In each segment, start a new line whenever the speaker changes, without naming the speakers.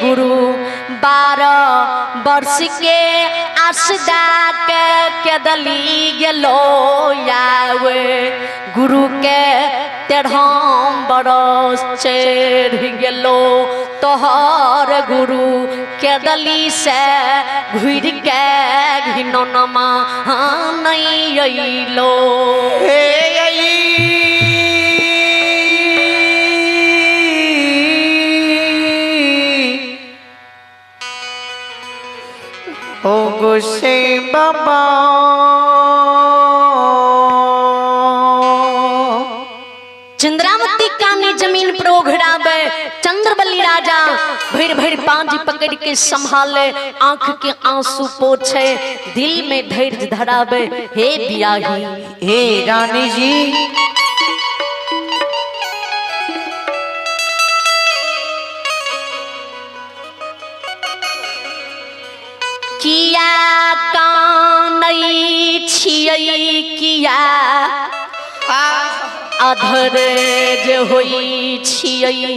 गुरु 12 वर्ष के आसदा के केदली गेलो आवे, गुरु के 13 बरस चढ़ गेलो, तोहर गुरु केदली से घुर के घिनौनमा नहीं अइलो।
हे ओ गोसे बाबा,
चंद्रावती कानी जमीन पर ओघड़ावे, चंद्रबली राजा भर भर पांज पकड़ के संभाले, आंख के आंसू पोछे, दिल में धैर्य धरावे। हे बियाही,
हे रानी जी,
किया कानै छियै, किया अधर जे होई छियै,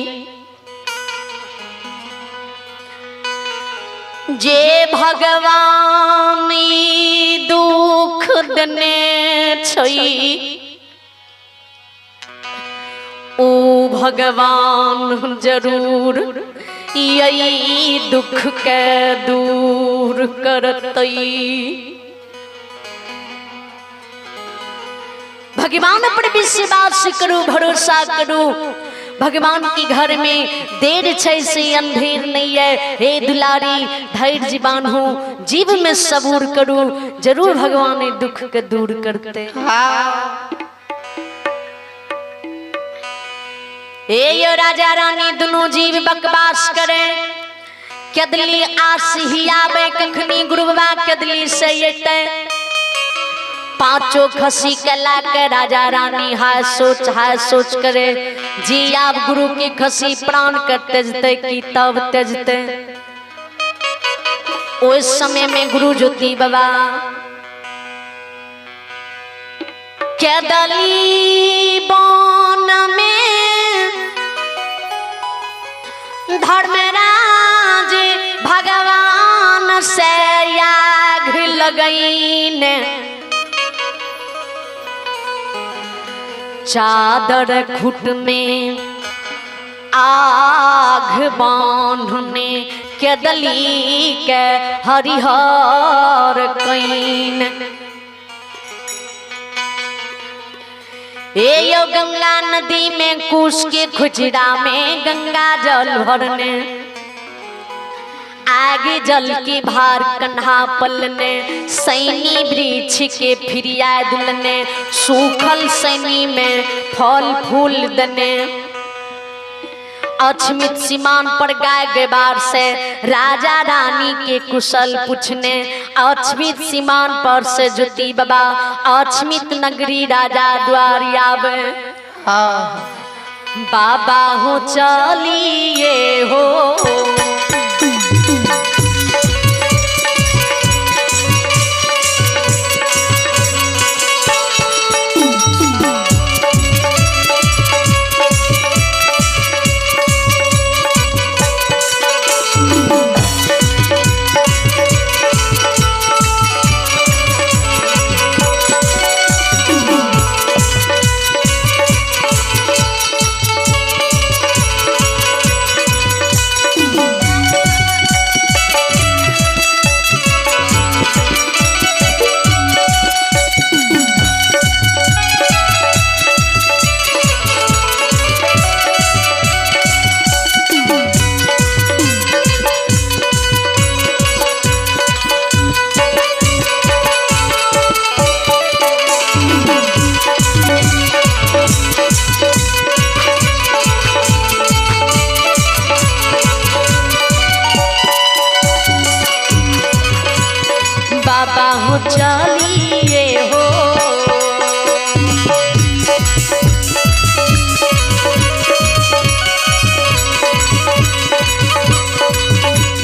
जे भगवान ई दुख देने छै ओ भगवान जरूर यही दुख के दूर करतई। भगवान पर विश्वास करू, भरोसा करू। भगवान के घर में देर छै से अंधेर नहीं है। हे दुलारी धैर्य बांधू, जीव में सबूर करू, जरूर भगवान दुख के दूर करते। हे यो राजा रानी दुनू जीव बकवास करे, केदली आस ही आवे कखनी गुरुबा केदली से एते। पांचों खसी के ला के राजा रानी हाय सोच करे, जी आप गुरु की खसी प्राण कर तेजते की तब तेजते। उस समय में गुरु ज्योति बाबा केदली बन में धर्मराज भगवान से याग लगईन, चादर खुट में आग बांधने केदली के हरिहर can. ए यो गंगा नदी में कुश के खुजरा में गंगा जल भरने, आगे जल की भार कन्हा पलने, सैनी वृक्ष के फिरिया दुलने, सूखल सैनी में फल फूल दने। अछमित सीमान पर गाय गेबार से राजा रानी के कुशल पूछने, अछमित सीमान पर से ज्योति बाबा अछमित नगरी राजा द्वार आवे। बाबा हो चलिए हो, बाबा हो चलिए हो।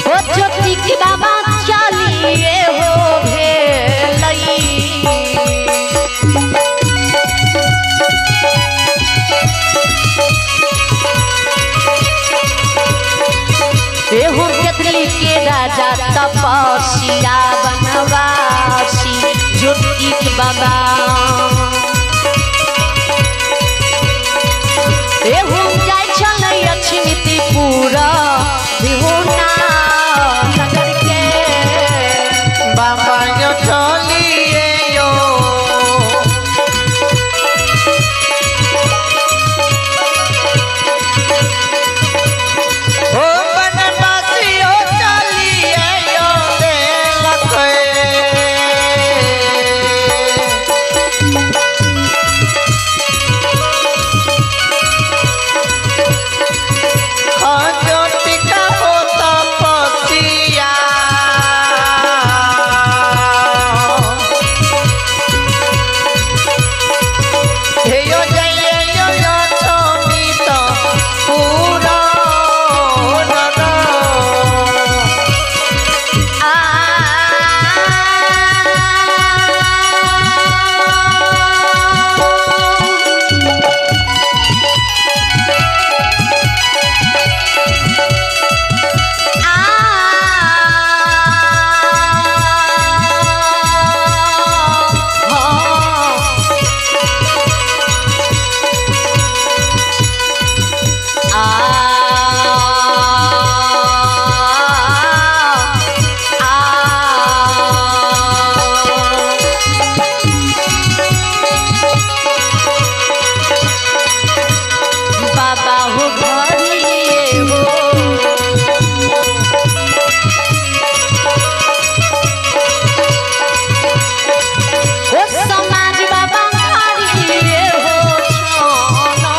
ओ ज्योति के बाबा चलिए हो भेलई। एहू केदली के राजा तपसिया बनवासी ज्योतिक बाबा। एहू जाइ छलै अछमितपुरा बिहुना नगर के।
बाबा यो चलिए यो। ओ बनवासियो चलिए यो देलक। ज्योतिका हो तपसिया। हे यो जय यो यो छमित पूरा नगर।
आ बाबा हो घरिए हो। ओ समाज बाबा घरिए हो छाना।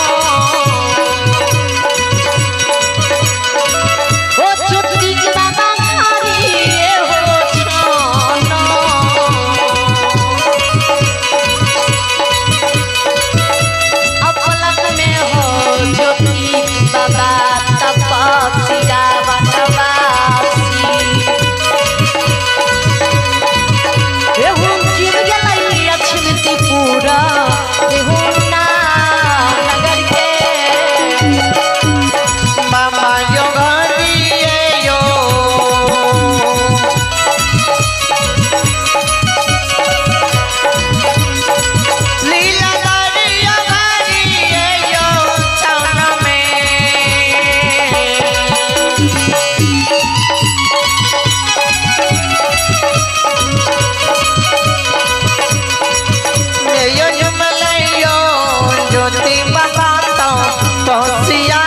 ओ चुटकी के बाबा घरिए हो छाना। अपलक में हो ज्योति बाबा तपस्या बनवासी। एहू जीव गेलै अछमितपुरा एहू ना नगर के।
बाबा यो घरिए यो। लीला दरिया घरिए यो छान में। यो जुमलयो ज्योति बाबा तो तोसिया।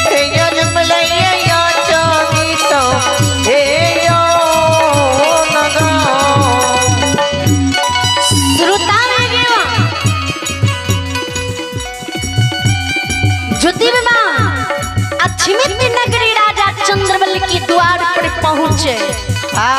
हे जुमलयो जोगी तो हे यो नगर।
श्रोता ज्योति बाबा अछमित नगरी राजा चंद्रबल के द्वार पर पहुँचे।
आ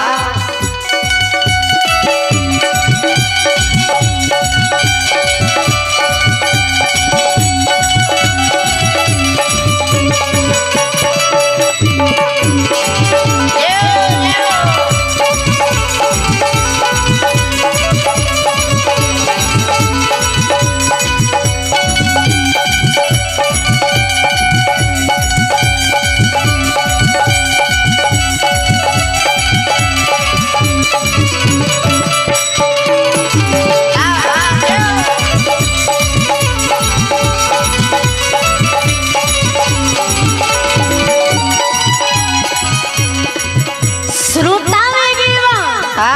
श्रोता
आ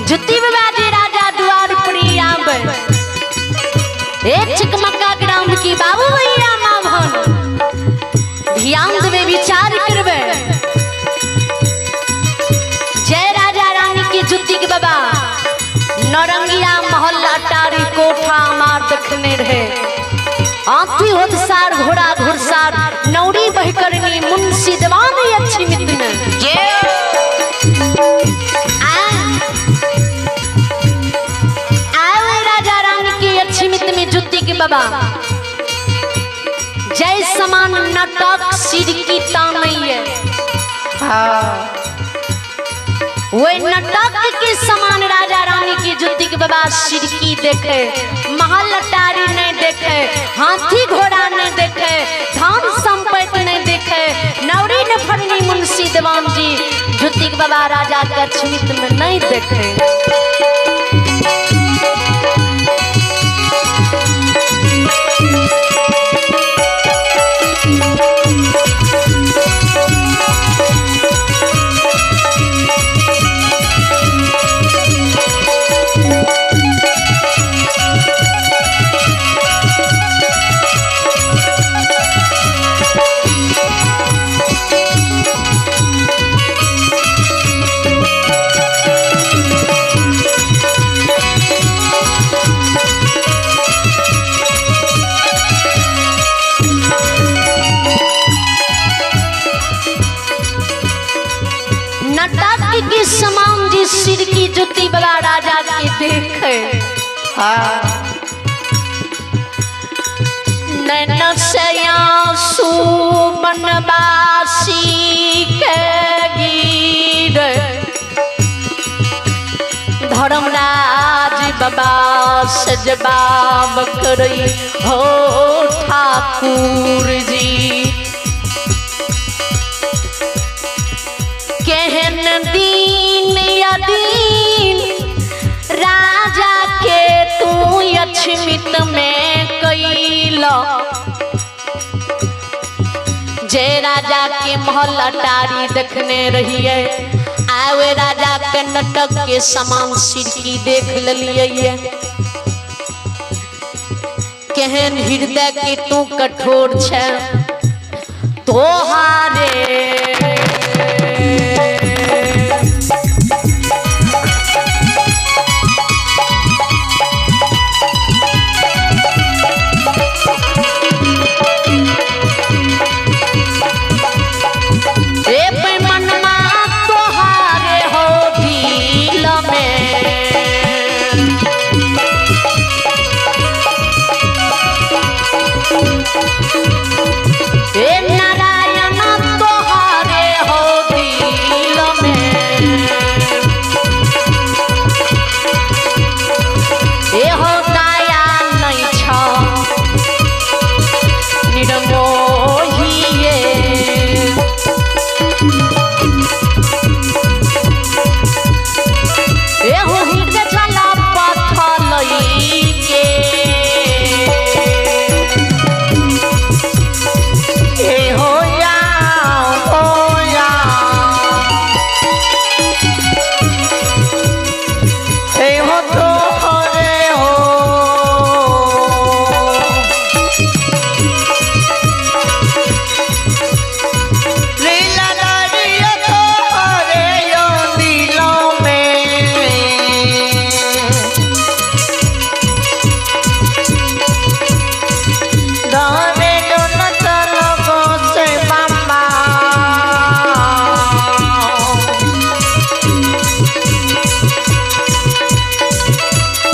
ज्योति बाबा जी राजा द्वार पर आवे। एक चिकमक्का ग्राम की बाबू भैया माँ भन ध्यान देवे विचार करबे। जय राजा रानी की जुत्ती के बाबा नौरंगिया मोहल्ला टारी कोठा मार देखने रहे। आंखी होदसार घोड़ा घुड़सार नौरी बहकरनी मुंशी दीवान अच्छी मित्र में। आए राजा रानी की अच्छी मित्र में जुत्ती के बाबा जय समान नाटक सिर की तान नहीं है।
हाँ
वही नाटक के समान राजा रानी की बाबा सिरकी देखे, महल अटारी नहीं देखे, हाथी घोड़ा नहीं देखे, धन संपत्ति नहीं देखे, नौरी न फरनी मुंशी देवान जी ज्योतिक बाबा राजा के अछमित में नहीं देखे। नटक की समान जी सिर की जुती वाला राजा के देखे।
हाँ।
नैन से आंसू बनवासी के गिर, धर्मराज बाबा से जवाब करई हो ठाकुर जी। केहन दीन अदीन राजा के तू अछमित में कैल, जे राजा के महल अटारी देखने रहिए, आवे राजा के नटक के समान सिरकी देख लिये। केहन हृदय के तू कठोर छे तोहारे नारायण तोहारे हो दिल में, ए हो दया नहीं छ निर्मोहिए। ए हो हृदय छला पत्थर के,
ए हो या हो या, ए हो तो रे हो, लीला लाडिया तो रे यो दिलों में। दाने जो न चलो से बाबा,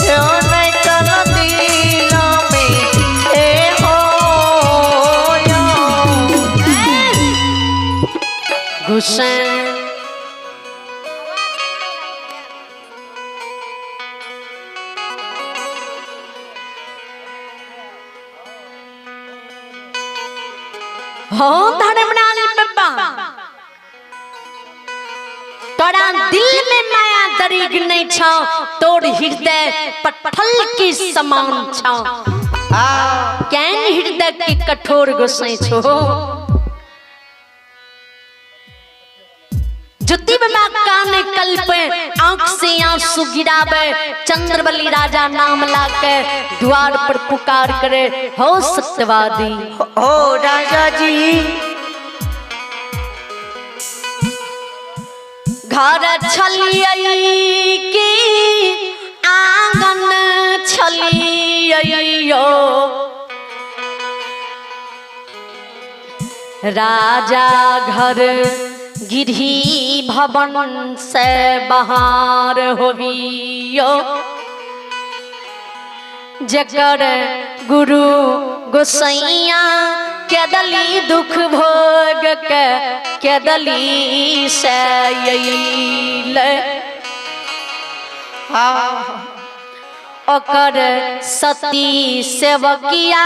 यो नहीं चलो दिलों में, ए हो यो।
गुस्सैन हो धर्मराज बाबा, तोरा दिल में माया दरीग नहीं छौ, तोर हृदय पत्थर के समान छौ।
हाँ।
केन हृदय के कठोर गोसाई छो। जुती बाबा कान कल्पे, आंख से आंसू गिरावे, चंद्रबली राजा नाम लाके द्वार पर पुकार करे हो सत्यवादी।
हो राजा जी।
घर छलियै की आंगन छलियै, राजा घर गिरही भवन से बाहर होबियो, जकर गुरु गोसैया केदली दुख भोग के केदली से अइले।
हाँ।
ओकर सती सेवकिया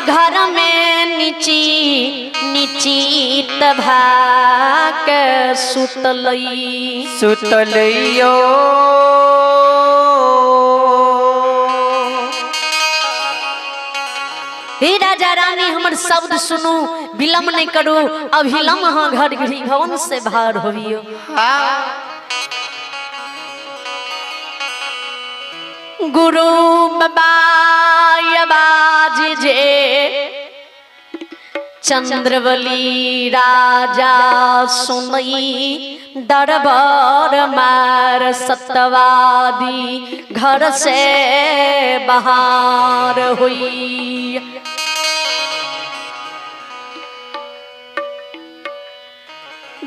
घर में नीची निचित भाके सुतलई।
सुतलियो।
हे राजा रानी, हमर शब्द सुनू, विलम्ब नहीं करू, अभिलम्ब अहाँ घर गृह भवन से बाहर होवियो। गुरु बाबा आवाज जे चंद्रवली राजा सुनई, दरबार मार सतवादी घर से बाहर हुई।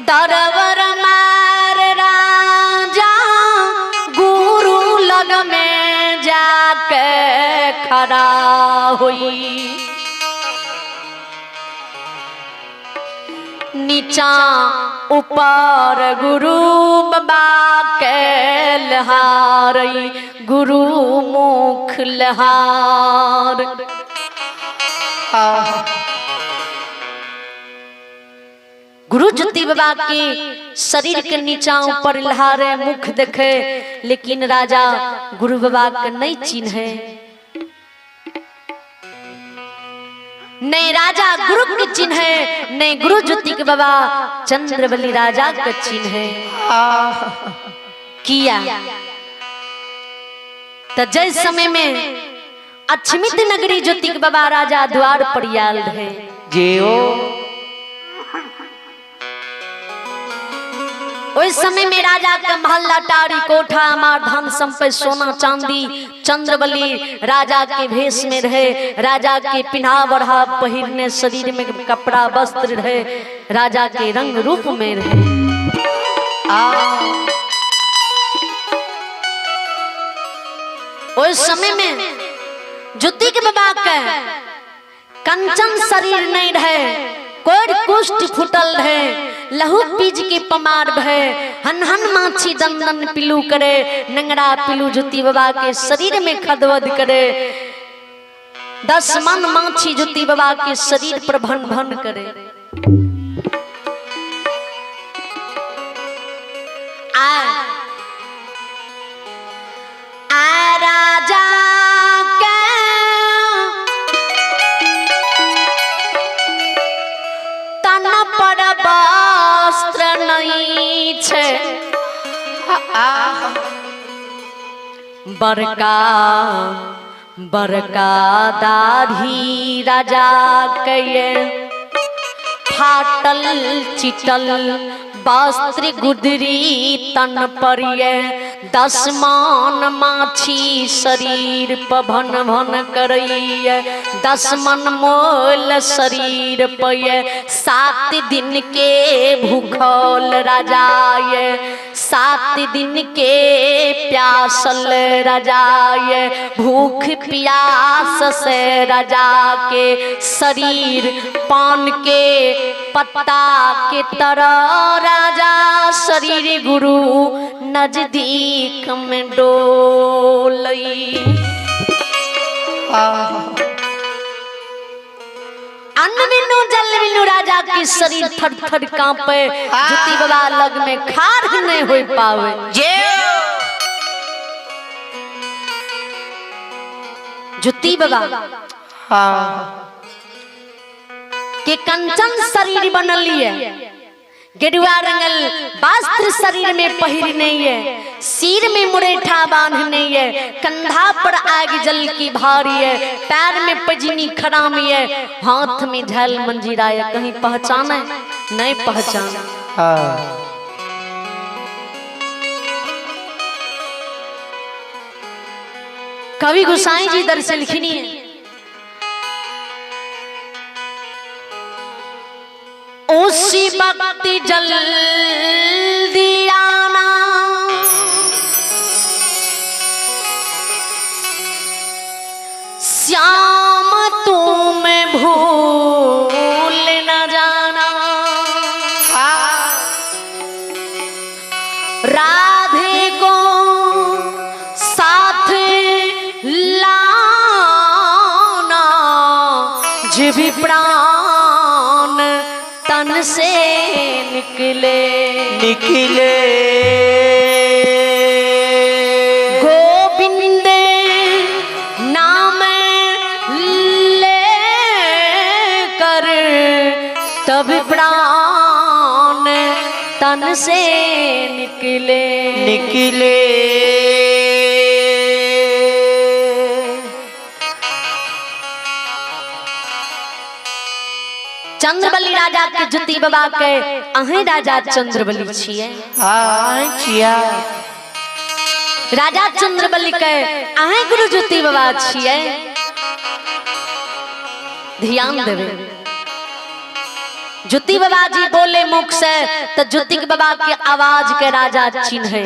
दरबार मार राजा गुरु लग में जाके खड़ा हुई। नीचा ऊपर गुरु बाबा के लहारई, गुरु मुख लहार। गुरु ज्योति बाबा के शरीर के नीचा ऊपर लहारे, मुख देखे, लेकिन राजा गुरु बाबा के नहीं चिन्हे। नहीं राजा गुरु के चिन्हे, नहीं गुरु ज्योति के बाबा चंद्रबली राजा के चिन्हे। किया तो जय समय में अक्षमित नगरी ज्योति के बाबा राजा द्वार पर आयल रहे।
जेओ।
ओहि समय में राजा के महल अटारी कोठा अमार धन संपत्ति सोना चांदी चंद्रबली राजा के भेष में रहे, राजा के पिन्हा बढ़ा पहिरने शरीर में कपड़ा वस्त्र रहे, राजा के रंग रूप में रहे। ओहि समय में ज्योति के बाबा के कंचन शरीर नहीं रहे, कोर कुष्ठ फुटल रहे, लहू पीज के पमार भय, हन हन माछी दन दन पिलू करे, नंगड़ा पिलू ज्योति बाबा के शरीर में खदवद करे, 10 मन माछी ज्योति बाबा के शरीर पर भन भन करे। आ आ राजा के तन पर वस्त्र नहीं छे, बड़का बड़का दाढ़ी राजा के, फाटल चिटल वस्त्र गुदरी तन पर ये, 10 मन माछी शरीर पर भन भन करैये, 10 मन मोल शरीर पर ये, 7 दिन के भूखल राजा ये, 7 दिन के प्यासल राजा ये, भूख प्यास से राजा के शरीर पान के पत्ता के तरह राजा शरीर गुरु नजदीक में डोलई। अन्न बिनु जल बिनु राजा के शरीर थर थर कांपे, ज्योति बाबा लग में खार नहीं हो पावे। ज्योति बाबा के कंचन शरीर बनलिए, गेरुआ रंगल वस्त्र शरीर में पहिरने है, सिर में मुरेठा बांधने है, कंधा पर आग जल की भारी है, पैर में पजनी खरामी है, हाथ में झल मंजीरा है, कहीं पहचाने नहीं पहचाने। कवि गोसाई जी दर से लिखनी है, उसी वक्त जल्दी आना, श्याम तुम भूल न जाना, राधे को साथ भी प्राण तन से निकले।
निकले।
गोविंद नाम ले कर तब प्राण तन से निकले।
निकले।
चंद्रबली राजा के जुती बाबा के अहें राजा चंद्रबली छिए।
हाँ छिया।
राजा चंद्रबली के अहें गुरु ज्योति बाबा छिए। ध्यान देवे, ज्योति बाबा जी बोले मुख से तो ज्योति बाबा के आवाज के राजा चिन्हे।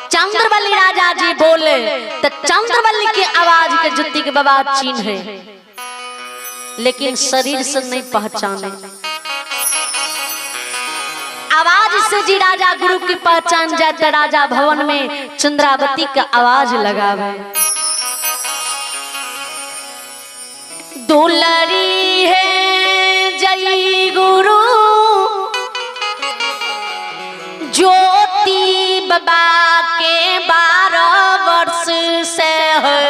चंद्रबली राजा जी बोले तो चंद्रबली के आवाज के ज्योति के बाबा चिन्हे, लेकिन शरीर से नहीं पहचाने। आवाज से जी राजा गुरु की पहचान जाए तो राजा भवन में चंद्रावती का आवाज लगावे। दुलरी है जय गुरु ज्योति बाबा के 12 वर्ष से है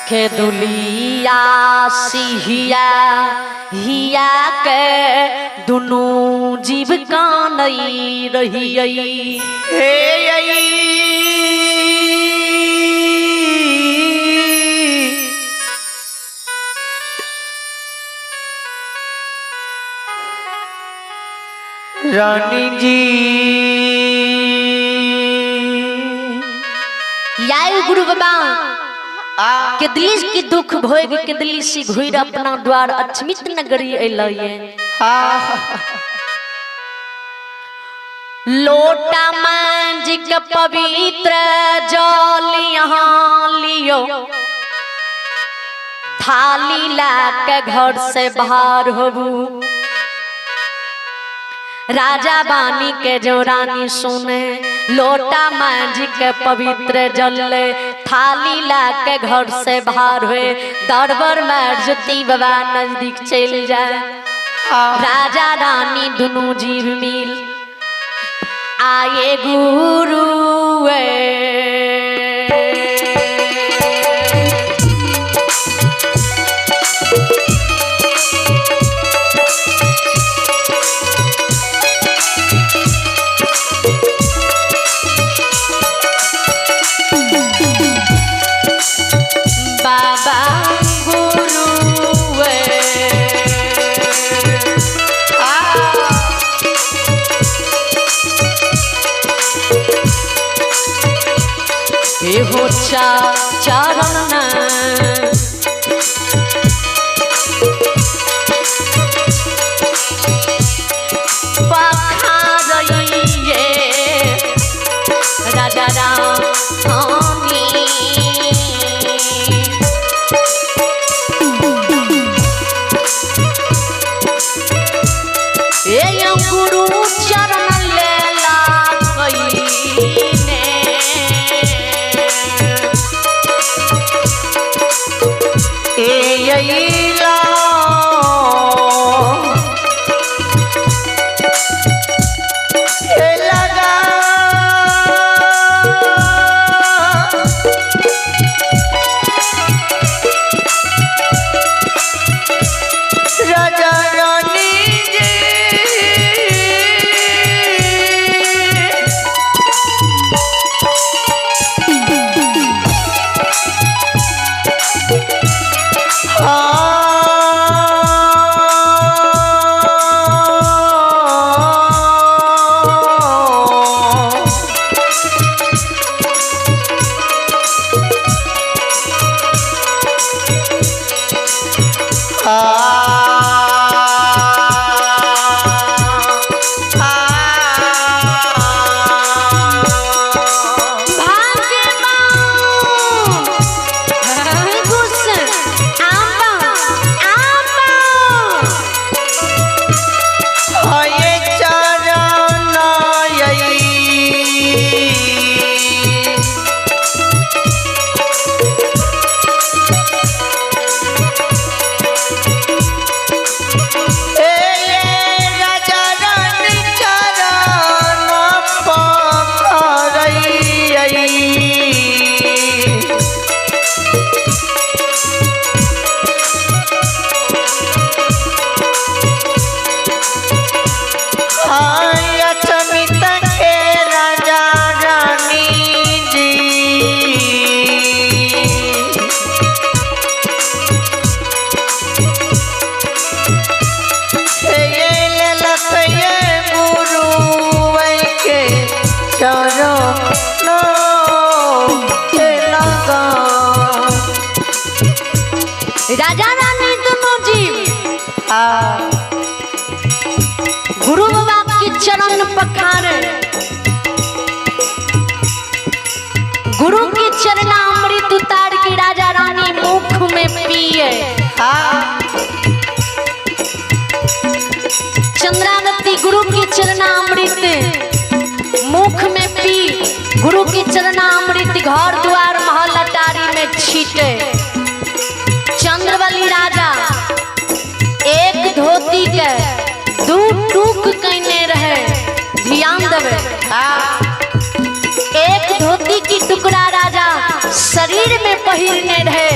के दुलिया सिहिया हिया के दुनू जीव कानई रही।
हे रानी जी।
याय गुरु बाबा केदली के दुख भोग केदली सी घुर अपना द्वार अचमित नगरी अइलये। लोटा मांझ के पवित्र जल यहाँ लियो, थाली ला के घर से बाहर होबू। राजा बानी के जो रानी सुने, लोटा मांझ के पवित्र जल ले, थाली ला के घर से बाहर हुए, दरबार में ज्योति बाबा नजदीक चल जाए। राजा रानी दुनू जीव मिल आए गुरु बाबा गुरु। हो चरण पखारइये राजा रानी। ए गुरु चरण लेला कईने
ए लगा राजा रानी जी। चरण लगा।
राजा रानी दोनों जीव गुरु बाबा के चरण पखारे, गुरु के चरणामृत उतार के राजा रानी मुख में पिए। चंद्रावती गुरु के चरणामृत मुख में पी, गुरु के चरणामृत घर द्वार महल अटारी में छीटे। चंद्रबली राजा एक धोती के दू टूक कैने रहे, ध्यान देवे। एक धोती की टुकड़ा राजा शरीर में पहिरने रहे,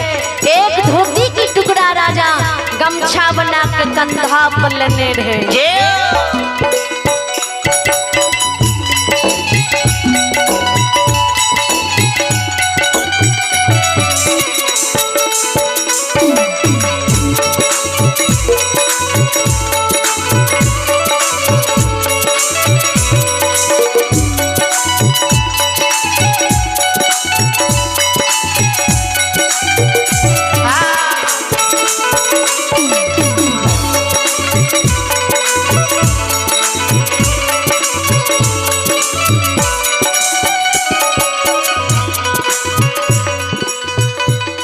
एक धोती की टुकड़ा राजा गमछा बना के कंधा पर लेने रहे।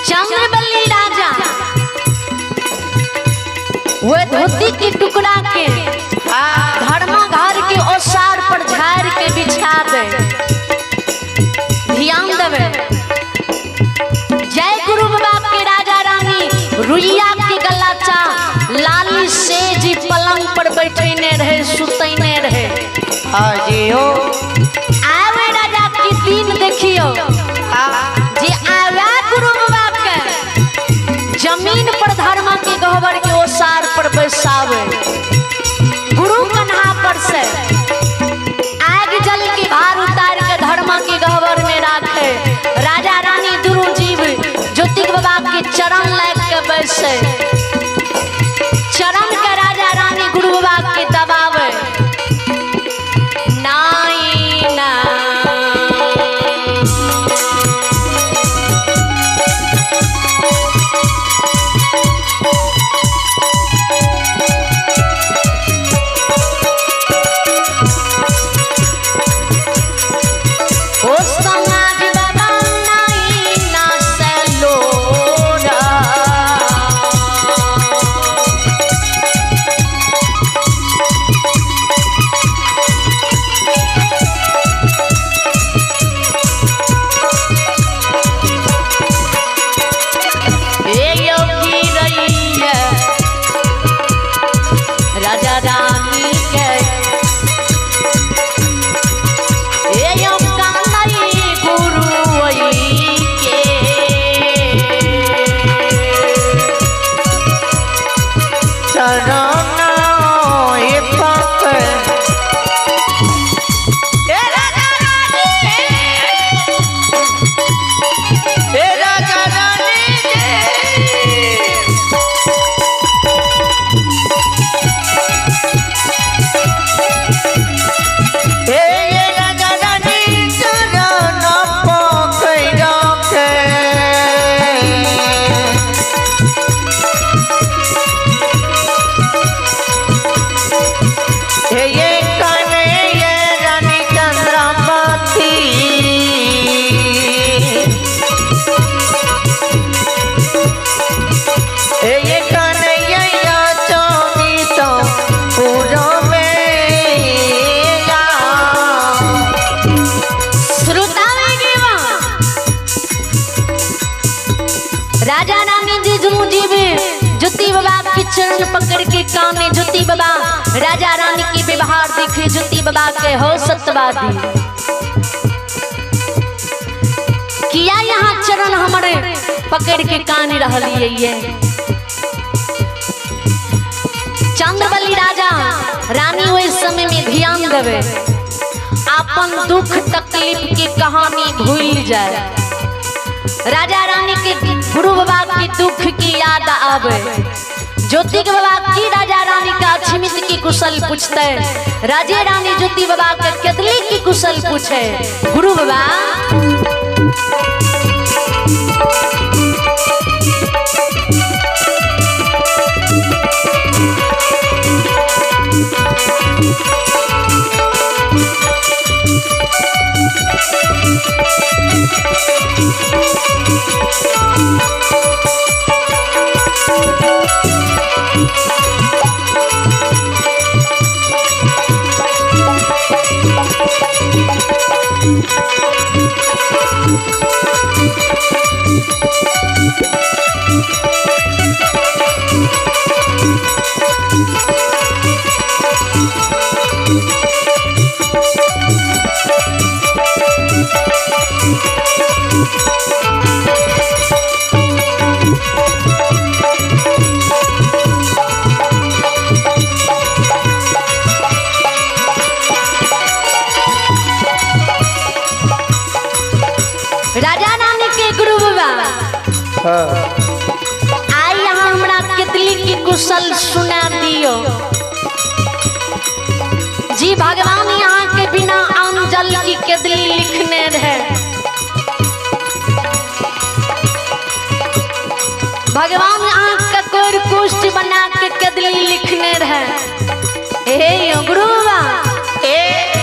चंद्रबली राजा वो धोती की टुकड़ा के धर्मा घर के ओसार पर झाड़ के बिछा दे। ध्यान देवे। जय गुरु बाबा के राजा रानी रुइया के गलाचा लाली सेज पलंग पर बैठने रहे, सुतैने रहे। आवे राजा की दिन देखियो जे आवे गुरु बाबा के जमीन पर धर्मा के गहबर के ओसार पर बैसावे, गुरु कन्हा पर से आग जल के भार उतार के धर्मा के गहबर में राखे। राजा रानी दुनू जीव ज्योतिक बाबा के चरण लग के बैसे, चरण के राजा रानी गुरु बाबा के दबावे। नाई ना ओ समाज बाबा नाई ना सलोरा। ए योगी रैया राजा रानी के, ए यो कानई गुरु के।
चरण पकड़ राजा रानी, राजा रानी हे राजा रानी चरण पकड़ के। हे ये कने ये रानी चंद्रमती, हे ये कने ये चौबीसों पूरो में।
श्रोता राजा रानी जी दुनू जीव ज्योति बाबा के चरण पकड़ के काने, ज्योति बाबा राजा रानी की व्यवहार देखे, ज्योति बाबा के हो सत्यवादी किया यहाँ चरण हमारे पकड़ के काने रहलिए। ये चंद्रबली राजा रानी ओहि समय में ध्यान देवे, अपन दुख तकलीफ की कहानी भूल जाए। राजा रानी के गुरु बाबा के दुख की याद आवे। ज्योति के बाबा की राजा रानी का अक्षमित की कुशल पूछते, राजे रानी ज्योति बाबा के केदली की कुशल पूछे। गुरु बाबा राजा रानी के गुरु बाबा
हाँ।
आई यहाँ हमरा केतली की कुशल सुना दियो। जी भगवान यहाँ के बिना आम जल की केतली लिखने रहे। भगवान आँख का कोर कुष्ठ बना के केदली लिखने रहे। हे यो गुरु बाबा
ए